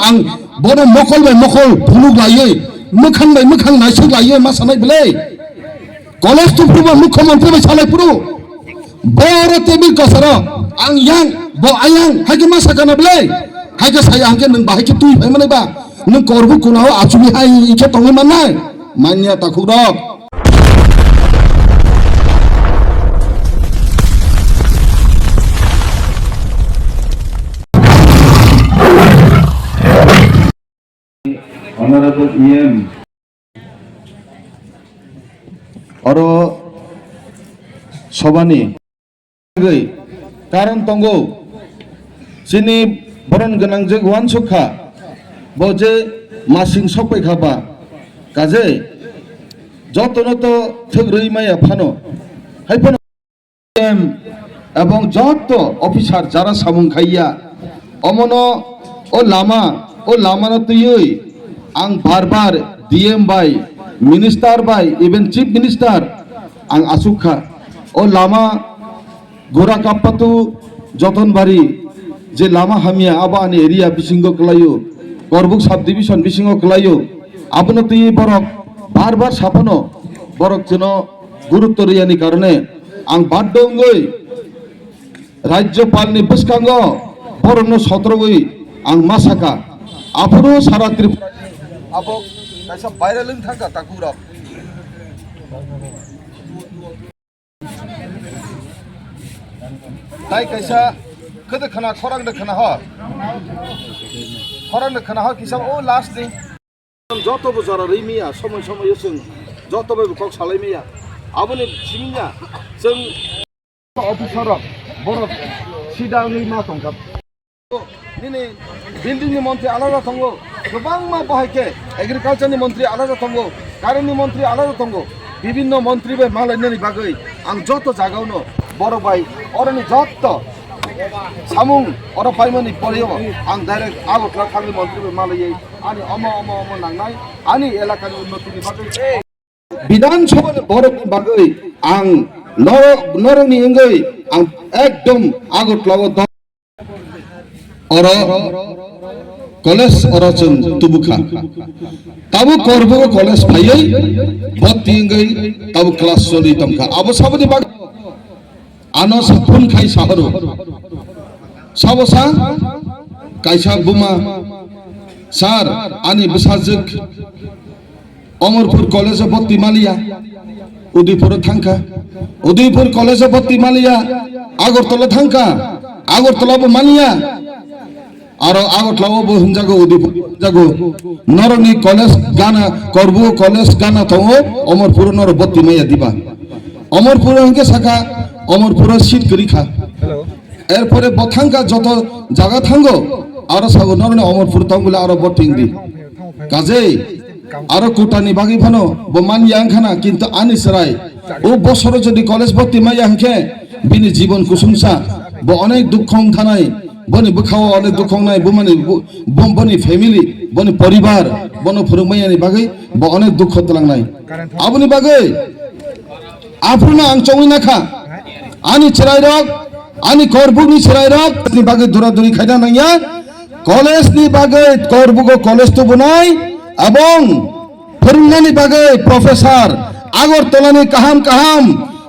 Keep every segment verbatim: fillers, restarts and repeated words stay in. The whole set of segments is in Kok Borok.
Ang bono mokol bai mokol phunuk laiwi, mwkhang bai mwkhang naisuk laiwi ma sanai belai. College tuphuru ba mukhyamantri bai salai phuru. Boro table kosaro ang yang, bo ayang, hai khe ma sakana belai. Hai khe saya hangkhe nwng bahai khe twi phai manai ba. Nwng korbu kunao achugwi hai khe tongwi mannai. Manya takhuk rok. Honorable E M. Oro sobani karon tongo, chini boron gwnangjak uansuk kha, bo je masing sokpai kha ba, kaje jotono to thwk rwi maya phano, hai phano. Em, ebong joto officer jara samung khaiya, omono o lama, o lamano twiwi ang bar bar D M bai, minister bai, even chief minister ang asuk kha. O lama Gura Kappatu Jotonbari je lama hamya abo ani area bisingo kwlaio, Korbuk sub division bisingo kwlaio, abono twiwi borok bar bar saphano borok chwno gurutto riyani karone ang baddo wngwi Rajyopalni bwskango borokno sotrogwi ang ma saka, aphuru sara Tripura abo kaisa viral wng thangkha takhuk rok. Tai kaisa khede khana khorang de khana ho. Khorang de khana ho kisa o last ni. Joto bo jora rwi miya, somoi somoi o chwng joto bai bo kok salai miya. Aboni simi ya chwng officer rok borok sida wngwi ma tongkha. Nini building ni montri alada tongo, kwbangma bahai khe agriculture ni montri alada tongo, current ni montri alada tongo, bibinno montri bai malainani bagwi ang joto jagao no borok bai oroni joto samung oro paimani poreo ang direct Agartala thangwi montri bai malaiwi ani omo omo omo nangnai ani elakani unnoti ni bagwi. Bidhan Sabha ni borok ni bagwi ang norok, norok ni wngwi ang ekdom Agartala o dong. Oro college oro chwng tubukha. Tabuk Korbugo college phaiwi bhorti wngwi tabuk class choli tongkha. Abo saboni bagwi ano sa phone khai sahoro. Sabo sa kaisa buma, "Sir, ani bwsajwk Omorpur college o bhorti maliya, Udaipur o thangkha. Udaipur college o bhorti maliya, Agartala thangkha. Agartala bo maliya." Aro Agartala o bo hwnjago, Udaipur hwnjago. Norokni college gana, Korbugo college gana tongo, Omorpur o norok bhorti maya diba? Omorpur o hwnkhe sakha, Omorpur o seat kwrwi kha. Erpore bo thangkha joto jaga thango, aro sago norokni Omorpur tong bole aro bhorti wngdi. Kajei, aro kotani bagwi phano bo manya wngkhana, kintu ani chwrai o bosoro jodi college bhorti maya hwnkhe bini jibon kusungsa, bo onek dukho wngthanai, boni bwkhao onek dukho wngnai, bumani bu-, bo-, boni family, boni poribar, bono phwrwngmani bagwi bo onek dukho twlangnai. Aboni bagwi Aphuru no ang chongwi nakha. Ani chwrairok, ani Korbukni chwrairok ni bagwi dura duri khaina nangya. College ni bagwi Korbugo college tubunai, abong phwrwngnani bagwi professor, Agartala ni kaham kaham,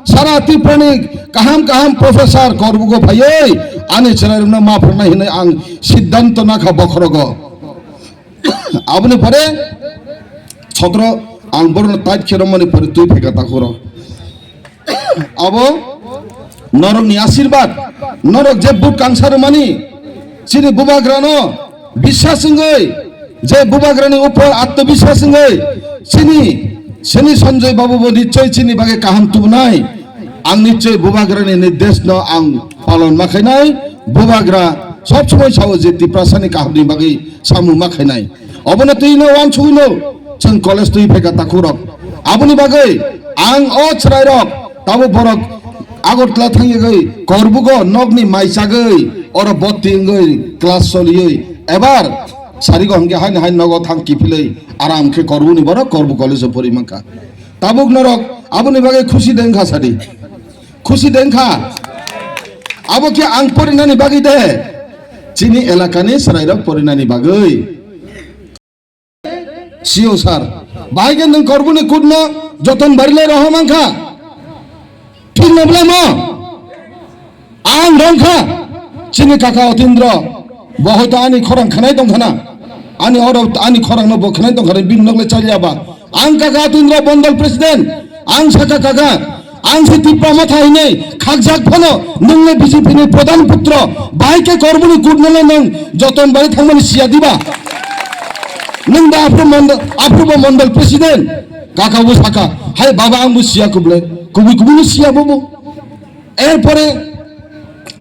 sara Tripura ni kaham kaham professor Korbugo phaiwi ani chwrairokno ma phwrwngnai hinwi ang siddhanto nakha bokhorogo. Aboni pore sotro ang borokno tait khe romani pore twi phaikha takhuro. Abo norokni asirbat, norok je but kangsa rwmani, chini bubagrano biswas wngwi, je bubagrani upor atmobiswas wngwi, chini, chini Sanjoy babu bo nichoi chini bagwi kaham tubunai. Ang nichoi bubagrani nirdeshno ang palon ma khainai. Bubagra sob somoi sao je Tiprasani kahamni bagwi samung ma khainai. Obono twi no wansugwi no chwng college twi phaikha takhurok. Aboni bagwi ang o chwrairok tabo borok Agartala thangwi Korbugo nokni mai chagwi oro bhorti wngwi class choliwi ebar sarigo hwnkhe haino haino nogo thang kiphilwi aram khe Korbuni borok Korbu college o pori mankha. Tabuk norok aboni bagwi khusi de wngkha sadi. Khusi de wngkha. Abo khe ang porinani bagwi de. Chini elakani chwrairok porinani bagwi. C O sir. Bahai khe nwng Korbuni kutno joton barilai rohor mankha. Thik no bwlai mo? Ang rong kha. Chini kaka Otindro. Bo hoito ani khorang khanai tong khana. Ani oro ani khorang no bo khanai tong khana, bini nok le chaliya ba. Ang kaka Otindro Bondol president. Ang saka kaka. Ang se Tipra Motha hinwi khakjak phano nwng le B J P ni pradhan putro, bahai khe Korbuni kutno le nwng joton bai thangmani siya diba? Nwng da aphuru mondol, aphuru bo mondol president, kaka bo saka, "Hai baba, ang bo siya kubule, kubui kubui no siya bo bo." Erpore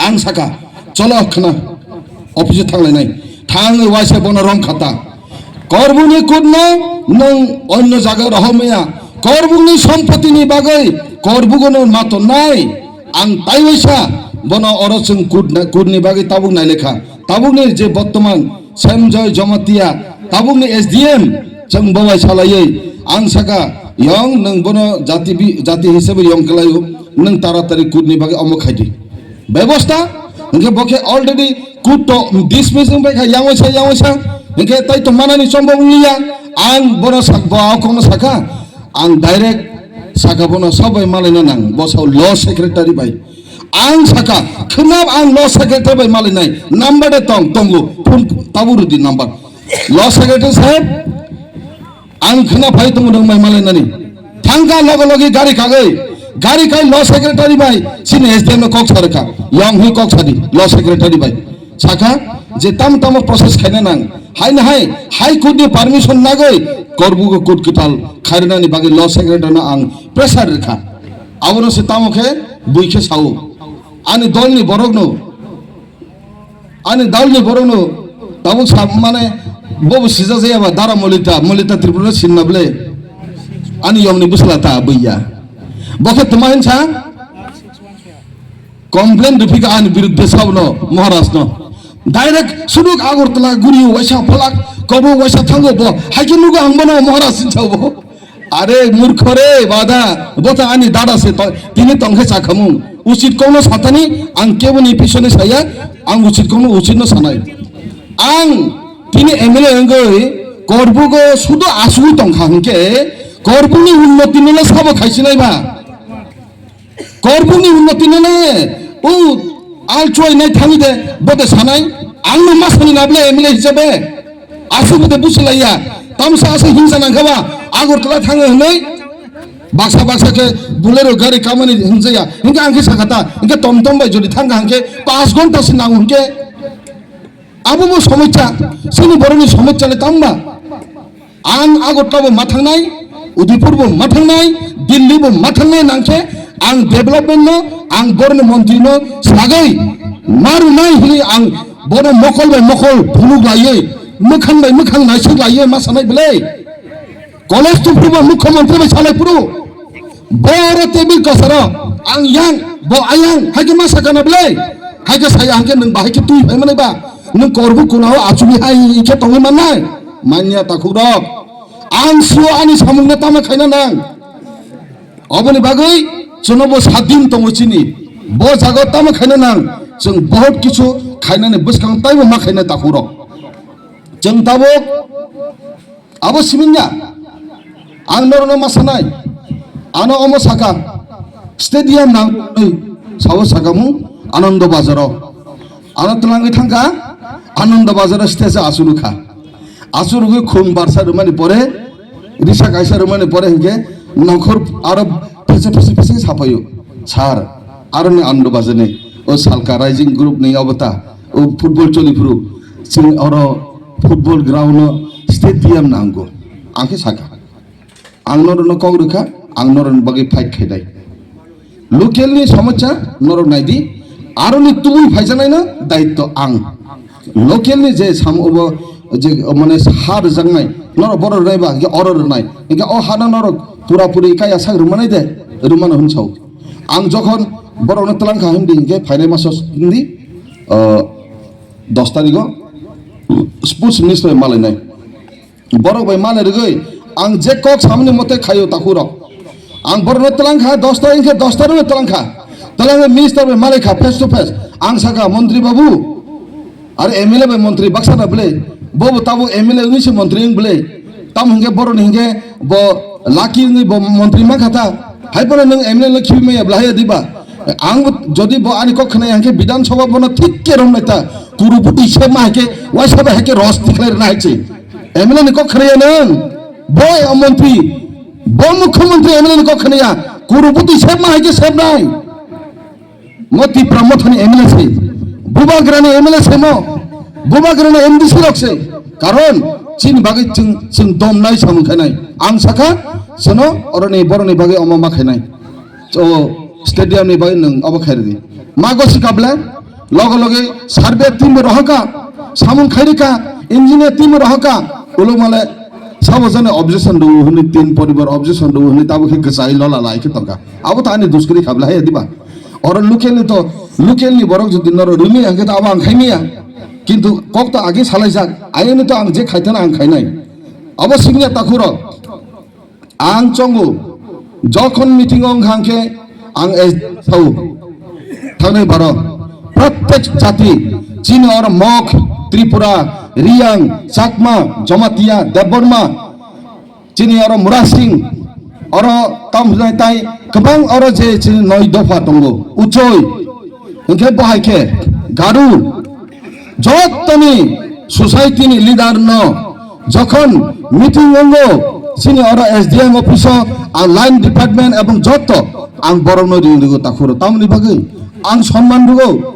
ang saka, "Cholo khna, office o thanglainai." Thangwi waisa bono rong khata. Korbuni kutno nwng onno jaga rohormaya. Korbukni sompotini bagwi Korbugono matonnai. Ang taiwaisa bono oro chwng kutna-, kutni bagwi tabuk nailekha. Tabukni je bottoman Semjoy Jamatia, tabukni S D M chwng bobai salaiwi ang saka, "Yong, nwng bono jati bi-, jati hisabe yong kwlaio, nwng taratari kutni bagwi omo khaidi." Bebosta, hingke bo khe already court to dismiss wng pai kha, yang waisa, yang waisa, hingke tai tong manani chombo wng liya, ang bono sak-, bo a kokno saka, ang direct saka bono sabai malaina nang, bo sao law secretary bai. Ang saka, khwnap ang law secretary bai malainai, number de tong, tongo, phone tabu rwdi number. Law secretary saheb, ang khna phai tongo nwng mai malainani. Thangkha logo logi gari kagwi. Gari kai law secretary bai chini S D M no kok sarwkha. Yang hui kok sadi law secretary bai. Sakha je tam tamo process khaina nang. Haino hai High Court ni permission nagwi Korbugo court kwtal khairwnani bagwi law secretary no ang pressure rwkha. Abono se tamo khe bui khe sao. Ani dol ni borok no Ani dalni borokno tabuk sa mane bobo sijak jaya ba dara Molita, Molita Tripura sinna ble. Ani yongni bwsla ta bwya. Bo khe tuma hinsa complain rwphika ani biruddhe sabno Maharaj no. Direct suduk Agartala guri waisa phalak kobo waisa thango bo. Haikhe nugo ang bono Maharaj sinsa bo. Are murkho re, bada, bo to ani dada se, to-, tini tongkhe sakhamung. Uchit kokno satani, ang keboni pisone saya, ang uchit kokno uchitno sanai. Ang tini M L A wngwi Korbugo sudo asugwi tongkha hwnkhe, Korbuni unnoti nole sabo khaisinai ba. Korbuni unnoti nole, o al chuai nai thangwi de, bo de sanai, ang no ma sani na ble M L A hisabe. Aswk bo de busi laiya. Tamsa asa hingsa nangkha ba, Agartala thango hinwi. Baksa baksa khe Bolero gari kamani hinjaya. Hinkhe ang khe sakha ta, hinkhe tom tom bai jodi thangkha hinkhe paanch ghonta se nango hinkhe. Abo bo somosya, chini borokni somosya le tamba. Ang Agartala bo ma thangnai, Udaipur bo ma thangnai, Delhi bo ma thangnai nangkhe ang development no, ang borokni montri no sagwi ma rwnai hinwi ang bono mokol bai mokol phunuk laiwi, mwkhang bai mwkhang naisik laiwi ma sanai belai. College tuphuru ba mukhyamantri bai salai phuru. Boro table kasaro ang yang, bo ayang, hai khe ma sakana belai. Hai khe saya hangkhe nwng bahai khe twi phai manai ba. Nwng Korbu kunao achugwi hai khe tongwi mannai. Manya takhuk rok. Ang sio ani samungno tama khaina nang. Oboni bagwi chwngno bo sadin tongo chini. Bo jaga tamo khaina nang, chwng bahut kichu khainani bwskang taibo ma khaina takhuk rok. Chwng tabuk abo siminya, ang norokno ma sanai, ano omo saka, stadium nang, sao sakamu Anando Bazaro. Ano twlangwi thangkha, Anando Bazaro stage achukha. Achurugwi khum barsa rwmani pore, risa kaisa rwmani pore hinkhe nongkhor aro phese phese phese sapaio. Sir, aroni Anando Bazarni, o Salka Rising Group ni obota, o football choli phuru, chwng oro football ground no stadium nango. Ang khe saka. Ang norokno kok rwkha, ang norokni bagwi fight khainai. Local ni somosya norok naidi, aroni tubui phaijaknaino daitto ang. Local ni je samo bo je mane ha rwjaknai, norok borok rwnai ba, hinkhe oro rwnai. Hinkhe o hano norok pura puri kaya sak rwmanai de, rwmano hwn sao. Ang jokhon borokno twlang kha hwn di, hinkhe phainai maso hwn di, o, dos tarigo sports minister malainai. Borok bai mane rwgwi ang je kok samani mote khaio takhuk rok. Ang borokno twlang kha, dosta hinkhe dosta rwgwi twlang kha. Twlangwi minister bai malai kha face to face. Ang sakha, "Montri babu, aro M L A bai montri baksa da bwle? Bobo tabuk M L A wngwi se montri wng bwle?" Tam hingke boroni hingke bo lucky wngwi bo montri mankha ta. Hai bono nwng M L A no khibi maya bla haya diba? Ang bo jodi bo ani kok khwnaya hingke Bidhan Sabha bono thik ke rom naita. Kuru buti se ma hingke waisa ba hingke ros tikhlai rwna hai se. M L A ni kok khwnaya nwng. Bo montri, bo mukhyamantri M L A ni kok khwnaya. Kuru buti se ma hingke se nai. Mo Tipra Mothani M L A se, Bubagrani M L A se mo, Bubagrani M D C rok se. Karon chini bagwi chwng, chwng domnai samung khainai. Ang sakha, sono oroni boroni bagwi omo ma khainai. O stadium ni bagwi nwng obo khairidi. Ma gosi kable, logo loge survey team rohaka, samung khairika, engineer team rohaka, ulo male sabo jane objection do hwnwi tin poribar objection do hwnwi tabo khe kwchai lola lai khe tongka. Abo to ani duskri khabla hai diba? Oro local ni to, local ni borok jodi noro rwmwi hwnkhe to abo ang khaimaya. Kintu kok to age salaijak, ayoni to ang je khaithana ang khainai. Abo singya takhurok. Ang chongo, jokhon meeting ong hangkhe ang es-, sao. Thangnai baro. Prottek jati, chini oro Mok, Tripura, Riyang, Chakma, Jamatia, Debbarma, chini oro Murasing, oro tam hwnai tai kwbang oro je chini noi dopha tongo, Uchoi, hwnkhe bo hai khe Garu, jottoni society ni leader no jokhon meeting ongo chini oro S D M office o ang line department ebong jotto ang borok no ring rigo takhuro tamoni bagwi ang sonman rwgo.